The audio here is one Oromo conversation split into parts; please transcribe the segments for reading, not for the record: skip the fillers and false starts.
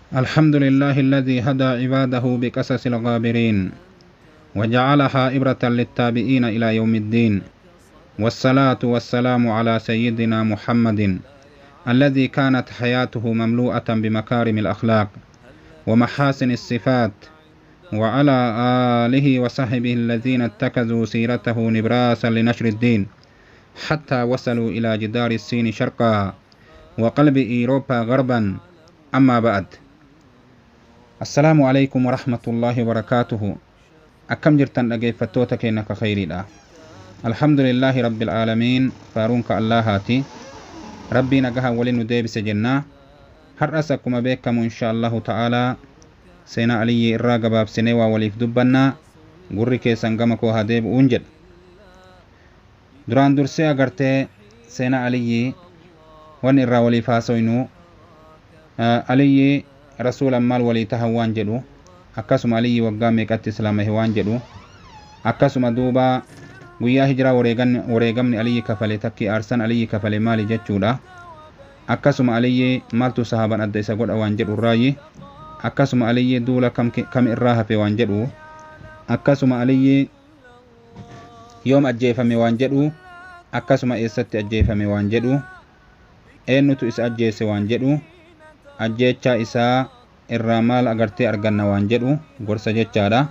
الحمد لله الذي هدى عباده بقصص الغابرين وجعلها إبرة للتابعين إلى يوم الدين، والصلاة والسلام على سيدنا محمد الذي كانت حياته مملوءة بمكارم الأخلاق ومحاسن الصفات، وعلى آله وصحبه الذين اتخذوا سيرته نبراسا لنشر الدين حتى وصلوا إلى جدار الصين شرقا وقلب إيروبا غربا. أما بعد، السلام عليكم ورحمة الله وبركاته. أكم جرتن dhaggeeffattoota keenya ka khayriidha. الحمد لله رب العالمين. Faaruunka Allahaati. Rabbii nagaha waliin nu deebise jennaa. Har'as akkuma beekamu إن شاء الله تعالى seenaa Aliyyi irraa gabaabsinee waa waliif dubbannaa. Gurri keessan gama koo haa deebi'uun jedha. Duraan dursee agartee seenaa Aliyyi wanni irraa waliif haasoynu, Aliyyi rasuulan maal walii tahan waan jedhu, akkasuma Aliyyi waggaa meeqatti islaamahe waan jedhu, akkasuma duuba guyyaa hijiraa wareegamni Aliyyi kafale, takkii aarsan Aliyyi kafale maali jechuudha, akkasuma Aliyyi maaltu sahaaban adda isa godha waan jedhu irraayi, akkasuma Aliyyi duula kam irraa hafe waan jedhu, akkasuma Aliyyi yoom ajjeefame waan jedhu, akkasuma eessatti ajjeefame waan jedhu, eenyutu isa ajjeese waan jedhu, ajjeechaa isaa irraa maal agartee arganna waan jedhu gorsa jechaadha.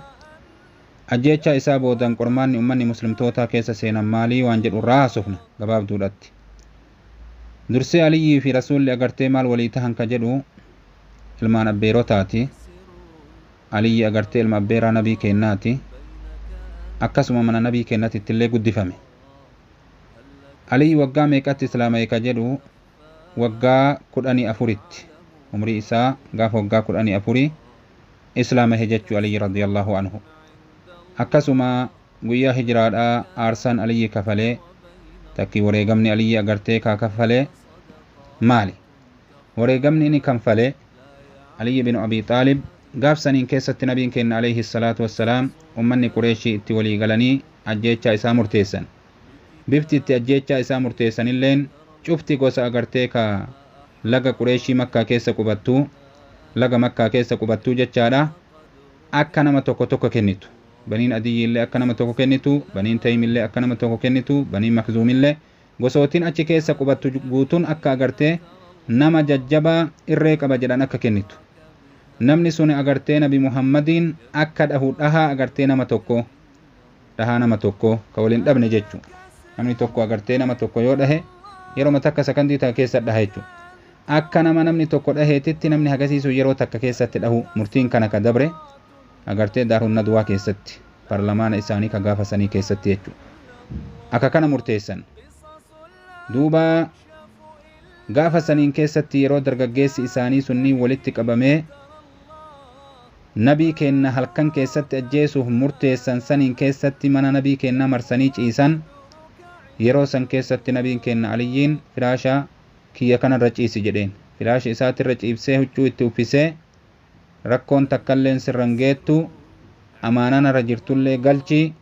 Ajjeechaa isaa boodan qormaanni ummanni muslimtootaa keessa seenan maalii waan jedhu irraa haasofna gabaabduudhatti. Dursee Aliyyii fi rasuulli agartee maal walii tahan ka jedhu, ilmaan abbeerotaati. Aliyyi agartee ilma abbeeraa nabii kennaati. Akkasuma mana nabii kennatitti illee guddifame. Aliyyi waggaa meeqatti islaama'e ka jedhu, waggaa 14tti, umrii isaa gaafa waggaa 14 islaamahe jechuu Aliyyi رضي الله عنه. Akkasuma guyyaa hijiraadhaa aarsaan Aliyyi kafalee, takkii wareegamni Aliyyi agartee kaa kafalee maali? Wareegamni inni kanfalee Aliyyi bin Abi Xaalib gaafsaniin keessatti nabiin keenya عليه الصلاة والسلام ummanni Qureeshii itti walii galanii ajjeechaa isaa murteessan. Bifti itti ajjeechaa isaa murteessanilleen cufti gosa agartee ka laga Qureeshii Makkaa keessa qubattuu, laga Makkaa keessa qubattuu jechaadha, akka nama tokko tokko kennitu. Baniin Adiyyiillee akka nama tokko kennitu, Baniin Taymillee akka nama tokko kennitu, Baniin Makzuumillee, gosootiin achi keessa qubattu guutuun akka agartee nama jajjabaa irree qaba jedhan akka kennitu. Namni sun agartee Nabi Muhammadiin akka dhahu dhahaa agartee nama tokko, dhahaa nama tokko ka waliin dhabne jechu. Namni tokko agartee nama tokko yoo dhahe yeroo takka sakandii takka keessa dhaha jechu. Akka nama namni tokko dhaheetitti namni hagasiisu yeroo takka keessatti dhahu. Murtiin kana ka dabre agartee Daarun Nadwaa keessatti, parlamaana isaanii ka gaafa sanii keessatti jechu. Akka kana murteessan. Duuba gaafa saniin keessatti yeroo dargaggeessi isaanii sunnii walitti qabamee nabii keenna halkan keessatti ajjeesuuf murteessan saniin keessatti mana nabii keenna marsanii ciisan. Yeroo san keessatti nabiin keenna Aliyyiin "Firaasha kiyya kanarra ciisi" jedheen. Firaasha isaatirra ciibsee, huccuu itti uffisee, "Rakkoon takkalleen sirran geettu, amaanaan irra jirtullee galchi,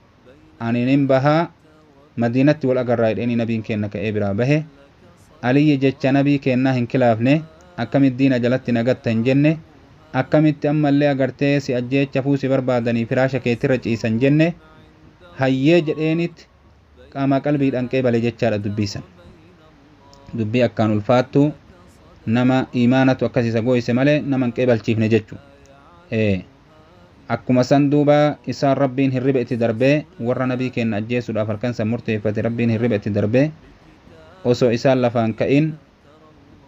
ani nin bahaa, Madiinatti wal agarraa" jedheeni. Nabiin keenna ka'ee biraa bahe. Aliyyi jecha nabii keennaa hin kilaafne. "Akkamitti diina jalatti nagatta?" hin jenne. "Akkamitti ammallee agartee si ajjeechafuu si barbaadanii firaasha keetirra ciisan?" jenne. "Hayyee" jedheenit qaama qalbiidhaan qeebale jechaadha dubbiisan. Dubbii akkaan ulfaattu nama imaanatu akkas isa gooyse malee nama hin qeebalchiifne jechu. Akkuma san duuba isaan Rabbiin hirriba itti darbee, warra nabii keenya ajjeesuudhaaf halkan san murteeffate Rabbiin hirriba itti darbee, osoo isaan lafaan ka'in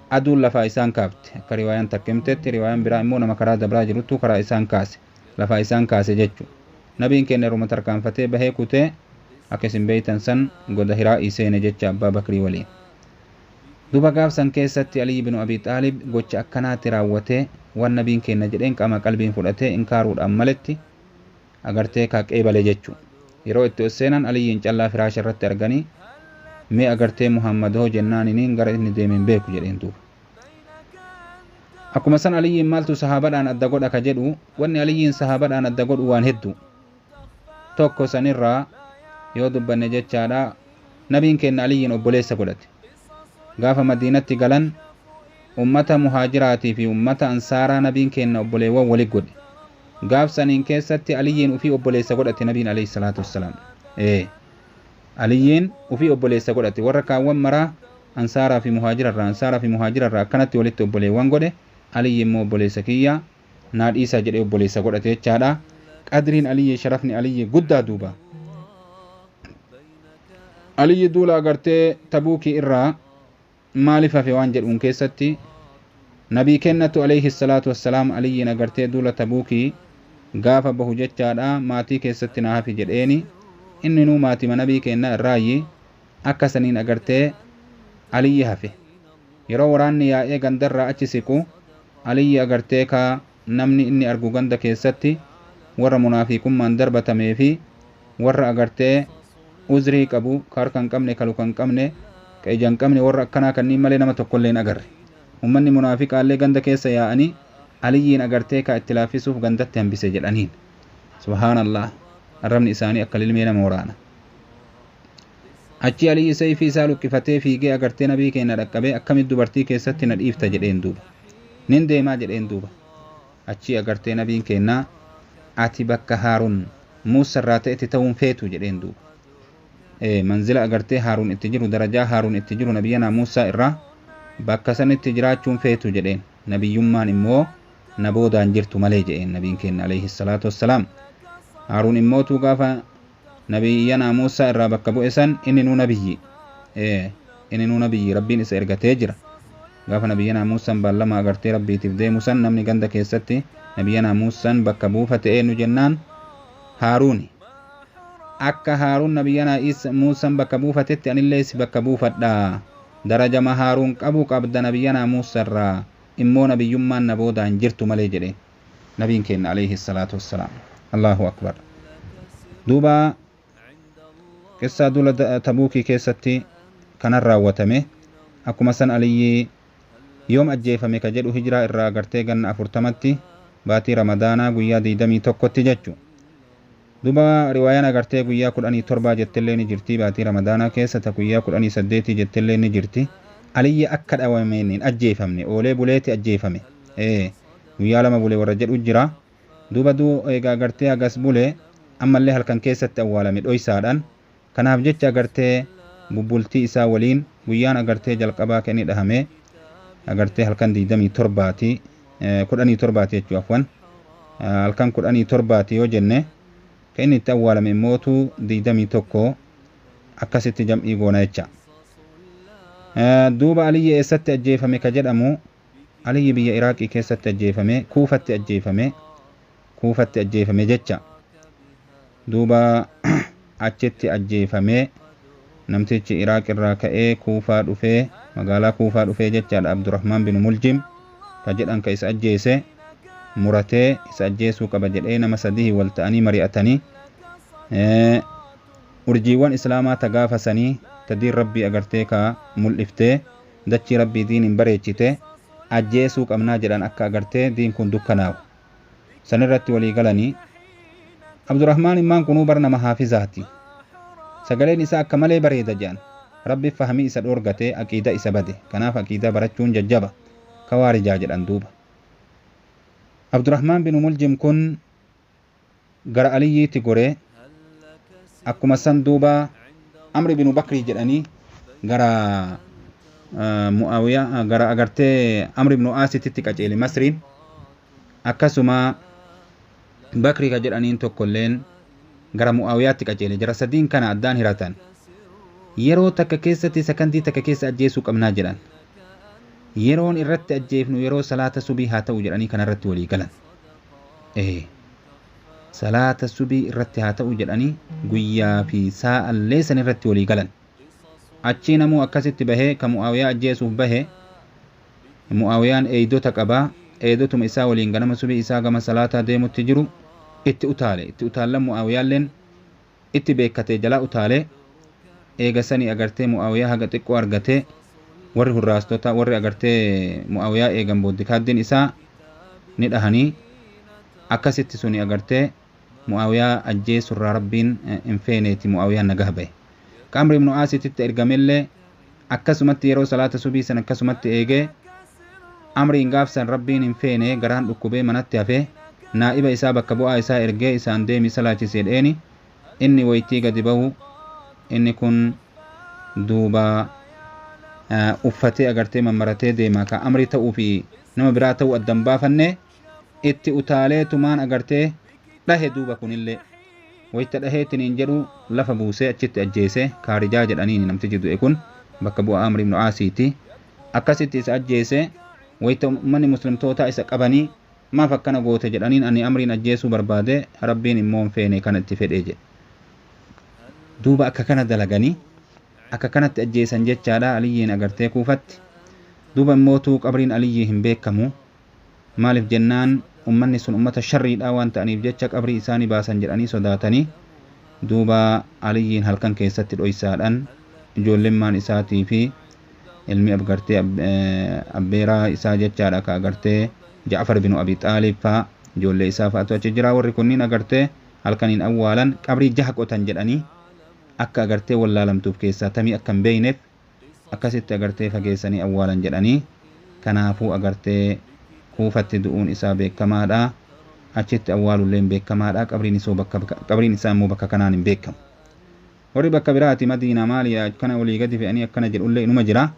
aduun lafaa isaan kaafte, akka riwaayaan takka himtetti. Riwaayaan biraa immoo nama karaa dabraa jiruttu karaa isaan kaase, lafaa isaan kaase jechu. Nabiin keenya yeruma tarkaanfatee bahee kutee, akka isin beeytan san, goda Hiraa'ii seene jecha Abbaa Bakrii waliin. Duba gaafsan keessatti Aliyyi bin Abi Xaalib gocha akkanaatti raawwatee, waan nabiin keenya jedheen qaama qalbiin fudhatee inkaaruudhaan maletti agartee kaa qeebale jechu. Yeroo itti ol seenan Aliyyiin callaa firaasha irratti arganii, "Mee agartee Muhammad hoo?" jennaaniniin, "Gara inni deemeen beeku" jedheen duuba. Akkuma san Aliyyiin maaltu sahaabadhaan adda godha ka jedhu, wanni Aliyyiin sahaabadhaan adda godhu waan hedduu. Tokko sanirraa yoo dubbanne jechaadha, nabiin keenya Aliyyiin obboleessa godhate. Gaafa Madiinatti galan Ummata muhaajiraatii fi ummata ansaaraa nabiin kenna obboleewwan wali godhe. Gaaf saniin keessatti Aliyyiin ufii obboleessa godhate nabiin alayhi salaatu wassalaam. Aliyyiin ufii obboleessa godhate, warra kaawwan maraa ansaaraa fi muhaajirarraa, ansaaraa fi muhaajirarraa akkanatti walitti obboleewwan godhe. Aliyyi immoo obboleessa kiyya naa dhiisaa jedhee obboleessa godhate jechaadha. Qadriin Aliyyi, sharafni Aliyyi guddaa. Duuba Aliyyi duula agartee Tabuukii irraa maaliif hafe waan jedhuun keessatti, nabii kennatu alayhi salaatu wassalaam Aliyyiin agartee duula Tabuukii gaafa bahu jechaadha, maatii keessatti na hafi jedheeni. Inni nuu maatima nabii kenna irraayyi. Akka saniin agartee Aliyyi hafe. Yeroo waraanni yaa'ee gandarraa achi siqu, Aliyyi agartee ka namni inni argu ganda keessatti warra munaafiqummaan darbatamee fi warra agartee uzrii qabu, ka harka hin qabne, ka luka hin qabne, ka ija hin qabne, warra akkanaa kanniin malee nama tokkollee hin agarre. Ummanni munaafiqaallee ganda keessa yaa'anii Aliyyiin agartee ka itti laaffisuuf gandatti hambise jedhaniin. Subhaanallah, arrabni isaanii akka lilmee nama waraana. Achi Aliyyi sayfii isaa luqqifatee fiigee agartee nabii keenya dhaqqabee, akkamitti dubartii keessatti na dhiifta jedheen. Duuba nin deemaa jedheen. Duuba achi agartee nabiin kennaa, ati bakka Haaruun Muusa irraa ta'etti ta'uun feetu jedheen. Duuba manzila agartee Haaruun itti jiru, darajaa Haaruun itti jiru nabiyyanaa Muusaa irraa, bakka sanitti jiraachuun feetu jedheen. Nabiyyummaan immoo na boodaan jirtu malee jedheen nabiin keenya alayhi salaatu wassalaam. Haaruun immootu gaafa nabiyyanaa Muusaa irraa bakka bu'e san inni nuu nabiyyi, inni nuu nabiyyi, Rabbiin isa ergatee jira. Gaafa nabiyyanaa Muusaan baallama agartee Rabbiitiif deemu san, namni ganda keessatti nabiyyanaa Muusaan bakka buufate eenyu jennaan, Haaruuni. Akka Haaruun nabiyyanaa Muusaan bakka buufatetti anillee si bakka buufadha, darajama Haaruun qabu qabda nabiyyanaa Muusaa irraa, immoo nabiyyummaan na boodaan jirtu malee jedhe nabiin keenya alayhi salaatu wassalaam. Allahu akbar. Duuba qissaa duula Tabuukii keessatti kanan raawwatame. Akkuma san Aliyyii yoom ajjeefame ka jedhu, hijiraa irraa agartee ganna 40tti, baatii Ramadaanaa guyyaa 21tti jechu. Duuba riwaayaan agartee guyyaa 17 jettellee ni jirti, baatii Ramadaanaa keessa ta guyyaa 18 jettellee ni jirti. Aliyyi akka dhawameen hin ajjeefamne, oolee buleeti ajjeefame. Guyyaa 2 bule warra jedhu jira. Duuba duu egaa agartee hagas bule, ammallee halkan keessatti awwaalame dhoysaadhaan. Kanaaf jecha agartee bubbultii isaa waliin guyyaan agartee jalqabaa kan inni dhahame agartee halkan 27ti, 17ti jechuu, afwan, halkan 17ti yoo jenne, kan inni itti awwaalame immootu 21. Akkasitti jam'ii goona jecha. Duuba Aliyyi eessatti ajjeefame ka jedhamu, Aliyyi biyya Iraaqii keessatti ajjeefame, Kuufatti ajjeefame, Kuufatti ajjeefame jecha. Duuba achitti ajjeefame. Namtichi Iraaq irraa ka'ee Kuufaa dhufee, magaalaa Kuufaa dhufee jechaadha, Abdurrahmaan bin Muljim ka jedhan ka isa ajjeese. Muratee isa ajjeesuu qaba jedhee nama sadii wal ta'anii mari'atanii, urjiiwwan islaamaa ta gaafa sanii ta diin Rabbii agartee ka mul'iftee dachii Rabbii diiniin bareechite ajjeesuu qabnaa jedhan, akka agartee diin kun dukkanaa'u sanirratti walii galanii. Abdurrahmaan immaan kunuu bar nama haafizaati, sagaleen isaa akka malee bareeda jedhan. Rabbi fahmii isa dhoorgatee aqiida isa bade. Kanaaf aqiidaa barachuun jajjaba kawaarijaa jedhan. Duuba Abdurrahmaan bin Muljim kun gara Aliyyiitti goree, akkuma san duuba Amri binu Bakrii jedhanii gara Mu'aawiyaa, gara agartee Amri ibnu Aasititti qaceele Masriin. Akkasuma Bakrii ka jedhaniin tokkolleen gara Mu'aawiyaatti qaceele. Jara sadiin kana addaan hiratan. Yeroo takka keessatti, sakandii takka keessa ajjeesuu qabnaa jedhan. Yeroon irratti ajjeefnu yeroo salaata subii haa ta'u jedhanii kanarratti walii galan. Salaata subii irratti haa ta'u jedhanii guyyaa fi saa'allee san irratti walii galan. Achii namuu akkasitti bahee, ka Mu'aawiyaa ajjeesuuf bahe, Mu'aawiyaan eeydota qabaa, eeydotuma isaa waliin ganama subii isaa gama salaataa deemutti jiru itti utaale. Itti utaallan Mu'aawiyaalleen itti beekkate, jalaa utaale. Eega sanii agartee Mu'aawiyaa haga xiqqoo argatee, warri hurraastota, warri agartee Mu'aawiyaa eegan boodikaaddiin isaa ni dhahanii. Akkasitti suni agartee Mu'aawiyaa ajjeesurraa Rabbiin hin feeneeti Mu'aawiyaan nagah bahe. Ka Amri ibnu Aasititti ergamellee akkasumatti yeroo salaata subii san akkasumatti eegee Amriin gaafsan Rabbiin hin feene, garaan dhukkubee manatti hafee naa'iba isaa bakka bu'aa isaa ergee isaan deemi salaachisee dheeni. Inni waytii gadi bahu inni kun duuba uffatee agartee mammaratee deema ka Amrii ta'uu fi nama biraa ta'uu addan baafanne itti utaalee tumaan agartee dhahe. Duuba kunillee wayta dhaheetiniin jedhu lafa buusee achitti ajjeese. Kaarijaa jedhaniin namtichi du'e kun bakka bu'aa Amri ibnu Aasiiti. Akkasitti isa ajjeese. Wayta ummanni muslimtootaa isa qabanii maaf akkana goote jedhaniin, ani Amriin ajjeesuu barbaade, Rabbiin immoo hin feene, kana itti fedhe jedhe. Duuba akka kana dalaganii akka kanatti ajjeesan jechaadha Aliyyiin agartee Kuufatti. Duuba immootuu qabriin Aliyyii hin beekamu. Maaliif jennaan ummanni sun ummata sharriidha waan ta'aniif jecha qabrii isaanii baasan jedhanii sodaatanii. Duuba Aliyyiin halkan keessatti dhoysaadhaan ijoollemmaan isaatii fi ilmi agartee abbeeraa isaa jechaadha ka agartee Ja'far binu Abi Xaalib faa, ijoollee isaa fa'atu achi jira. Warri kunniin agartee halkaniin awwaalan. Qabrii jaha qotan jedhanii akka agartee wallaalamtuuf keessaa tamii akka hin beeyneef akkasitti agartee fageessanii awwaalan jedhanii. Kanaafuu agartee Kuufatti du'uun isaa beekamaadha, achitti awwaalulleen beekamaadha. Qabriin isaa immoo bakka kanaan hin beekamu. Warri bakka biraati Madiinaa maali akkana olii gadi fe'anii akkana jedhullee inuma jira,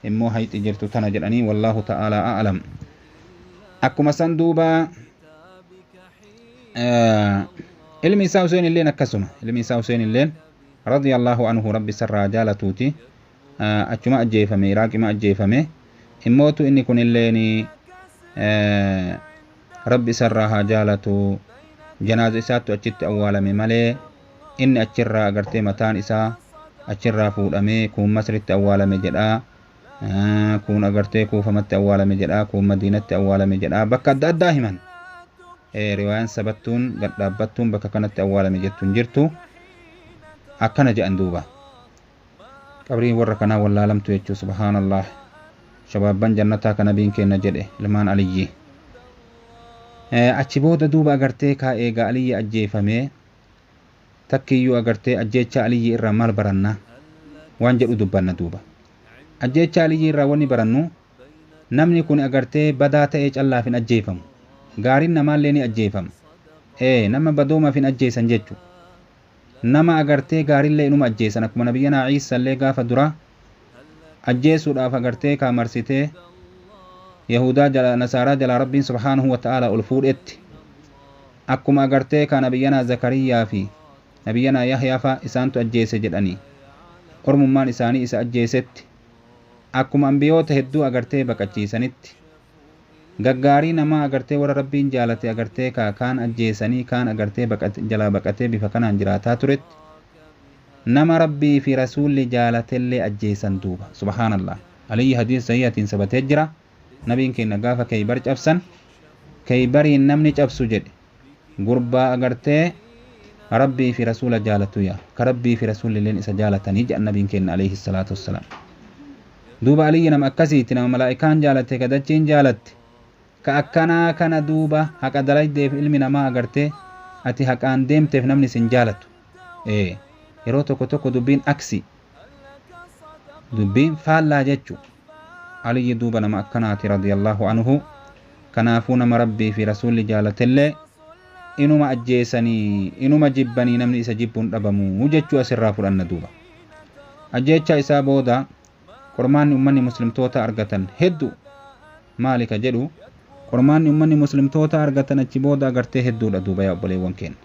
immoo hayxi jirtu tana jedhanii. Wallaahu ta'aalaa a'lam. Akkuma san duuba ilmi isaa Huseen illeen akkasuma, ilmi isaa Huseen illeen radiyallahu anhu, Rabbi sarraa jaalatuuti, achuma ajjeefame, Iraaqima ajjeefame. Immootu inni kun illeen Rabbi isarraa haa jaalatu, janaaza isaattu achitti awwaalame malee inni achirraa agartee mataan isaa achirraa fuudhamee kuun Masritti awwaalame jedhaa, kuun agartee Kuufamatti awwaalame jedhaa, kuun Madiinatti awwaalame jedhaa, bakka adda addaa himan. Riwaayaan sabattuun gad dhaabbattuun bakka kanatti awwaalame jettuun jirtu akkana jedhan. Duuba qabriin warra kanaa wallaalamtu jechuu. Subhaanallah, shabaabban jannataa ka nabiin kenna jedhe ilmaan Aliyyi. Achi booda duuba agartee kaa eega Aliyyi ajjeefamee takkiyyuu agartee ajjeechaa Aliyyi irraa maal baranna waan jedhu dubbanna. Duuba ajjeechaa Aliyyi irraa wanni barannu, namni kun agartee badaa ta'ee callaaf hin ajjeefamu, gaariin namaallee ni ajjeefama. Nama badoomaaf hin ajjeesan jechu, nama agartee gaariillee inuma ajjeesan. Akkuma nabiyyanaa Ciisallee gaafa dura ajjeesuudhaaf agartee kaa marsitee Yahudaa jala Nasaaraa jalaa Rabbiin subhaanahu wa ta'aalaa ol fuudhetti, akkuma agartee kaa nabiyyanaa Zakariyyaa fi nabiyyanaa Yahyaa fa isaantu ajjeese jedhanii ormummaan isaanii isa ajjeesetti, akkuma ambiyoota hedduu agartee baqachiisanitti, gaggaarii namaa agartee warra Rabbiin jaalate agartee kaa kaan ajjeesanii kaan agartee jalaa baqatee bifa kanaan jiraataa turetti, nama Rabbii fi Rasuulli jaalatellee ajjeesan. Duuba subhaanallah, Aliyyi hadiis sahihatiin sabatee jira, nabiin keenya gaafa Keeybar cabsan, Keeybariin namni cabsu jedhe gurbaa agartee Rabbii fi Rasuula jaalatu yaa ka Rabbii fi Rasuulilleen isa jaalatanii jedhan nabiin keenya alayhi salaatu wassalaam. Duuba Aliyyi nama akkasiiti, nama malaa'ikaan jaalate, ka dachiin jaalatte, ka akkanaa kana. Duuba haqa dalaydeef ilmi namaa agartee ati haqaan deemteef namni sin jaalatu. Yeroo tokko tokko dubbiin aksi, dubbiin faallaa jechu. Aliyyi duuba nama akkanaati radiyallahu anhu. Kanaafuu nama Rabbii fi Rasuulli jaalatellee inuma ajjeesanii, inuma jibbanii, namni isa jibbuun dhabamuu jechuu asirraa fudhanna. Duuba ajjeechaa isaa booda qormaanni ummanni muslimtoota argatan heddu. Maali ka jedhu, qormaanni ummanni muslimtoota argatan achi booda agartee hedduudha. Duuba yaa obboleewwan keenya,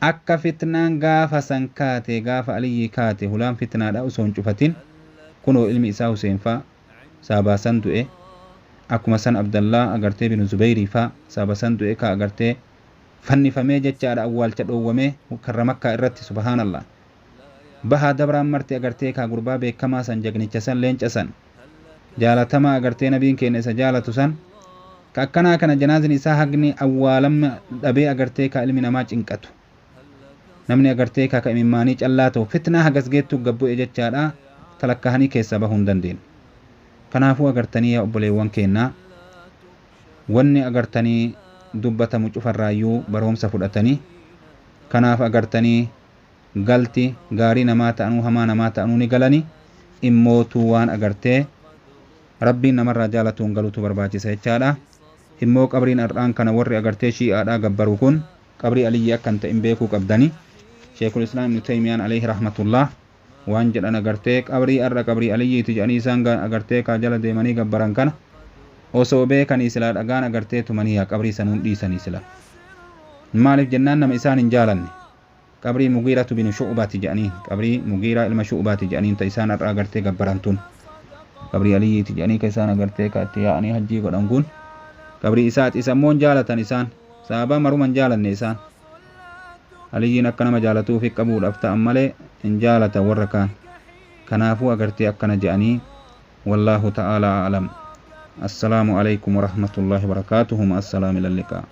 akka fitnaan gaafa san kaate, gaafa Aliyyii kaate, hulaan fitnaadha osoo hin cufatin kunoo ilmi isaa Huseen faa saabaasan du'e. Akkuma san Abdallaa agartee binu Zubeyrii faa saabasan du'e, ka agartee fannifamee jechaadha awwaalcha dhoowwamee karra Makkaa irratti. Subhaanallah, bahaa dabraan marti agartee kaa gurbaa beekamaa san, jagnicha san, leenca san, jaalatamaa agartee nabiin keenya isa jaalatu san, ka akkanaa kana janaazni isaa hagni awwaalama dhabee agartee ka ilmi namaa cinqatu, namni agartee ka imimmaanii callaa ta'u, fitnaa hagas geettuu gabbu'e jechaadha, talakkahanii keessaa bahuu hin dandeenye. Kanaafuu agartanii yaa obboleewwan keenyaa, wanni agartanii dubbatamu cufarraayyuu baroomsa fudhatanii. Kanaaf agartanii galti gaarii namaa ta'anuu hamaa namaa ta'anuu ni galani. Immootuu waan agartee Rabbiin namarraa jaalatuun galuutu barbaachisa jechaadha. Immoo qabriin har'aan kana warri agartee shi'aadhaa gabbaru kun qabrii Aliyyi akka hin ta'in beekuu qabdani. Sheekul Islaam Ibnu Taymiyaan alayhi rahmatullah waan jedhan, agartee qabrii har'a qabrii Aliyyiiti jedhanii isaan agartee kaa jala deemanii gabbaran kana osoo beekanii silaa dhagaan agartee tumanii yaa qabrii sanuun dhiisanii sila. Maaliif jennaan nama isaan hin jaalanne. Qabrii Mugiiratu bin Shu'baati jedhanii, qabrii Mugiiraa ilma Shu'baati jedhaniin ta isaan har'a agartee gabbaran tun. Qabrii Aliyyiiti jedhanii ka isaan agartee ka itti yaa'anii hajjii godhan kun qabrii isaati. Isa immoo hin jaalatan isaan. Sahabaa maruma hin jaalanne isaan. Aliyyiin akka nama jaalatuufi qabuudhaaf ta'an malee hin jaalatan warra kaan. Kanaafuu agartee akkana jedhanii, wallaahu ta'aalaa a'lam. Assalaamu alaykum warahmatullaahi wabarakaatuhu. Ma'assalaam, ila liqaa.